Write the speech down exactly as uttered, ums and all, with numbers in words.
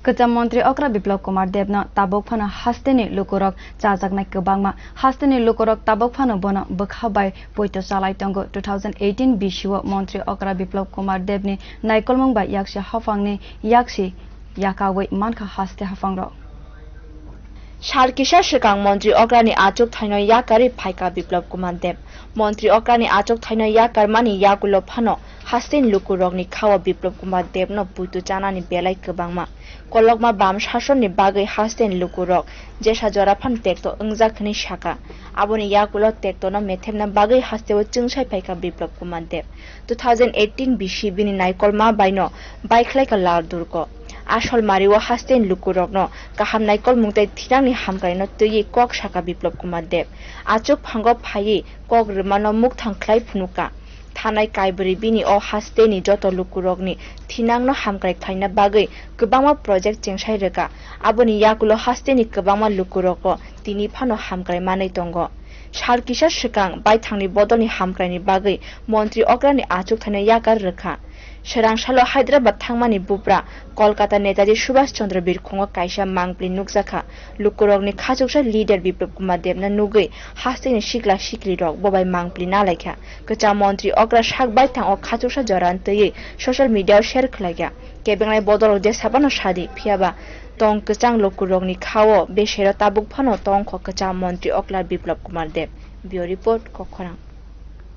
Kwcham montri okra Biplab Kumar Debno tabuk phano hasteni lukurok chajaknai kwbangma. Hasteni lukurok tabuk phano bono bwkha bai poito chalai tongo. Two thousand eighteen bisio montri okra Biplab Kumar Debni naikolmung bai yaksi haphangni yaksi yakaui mankha haste haphangrok. Sal kisa swkang montri okrani achuk thaino yakarwi phaikha Biplab Kumar Deb. Montri okrani achuk thaino yakarmani yagulo phano hasteni lukurokni khao Biplab Kumar Debno puitu chanani belai kwbangma. Kolokma bam sasonni bagwi hasteni lukurok jesa jora phano tekto wngjak hwnwi sakha. Aboni yagulo tektono methepna bagwi hasteo chwngsai phaikha Biplab Kumar Deb. Two thousand eighteen bisi bini naikolma baino baikhlaikha Lal Durgo. Asol mario hasteni lukurokno kaham naikolmung tei thinangni hamkraino twiwi kok sakha Biplab Kumar Deb. Achuk phango phaiwi kok rwmano mukthang khlai phunukha. Thanai kaibrwi bini o hasteni joto lukurokni thinangno hamkrai khlaina bagwi kwbangma project chengsai rwkha. Aboni yagulo hasteni kwbangma lukurokbo tini phano hamkrai manwi tongo. Sal kisa swkang baithangni bodolni hamkraini bagwi montri okrani achuk thaino yakar rwkha. Swrang salo Hyderabad thangmani bupra Kolkata Netaji Subhash Chandra birkhungo kaisa mangpli nukjakha. Lukurokni khachuksa leader Biplab Kumar Debno nugwi hasteni sikla siklirok bobai mangpli nalaikha. Kwcham montri okra sak baithang o khachuksa jorani twiwi social media o share khlaikha. Kebengnai bodolrok jesabano sadi, phiyaba tong kwchang lukurokni khao besero tabuk phano tongkho kwcham montri okla Biplab Kumar Deb. Bureau Report, Kokkhorang.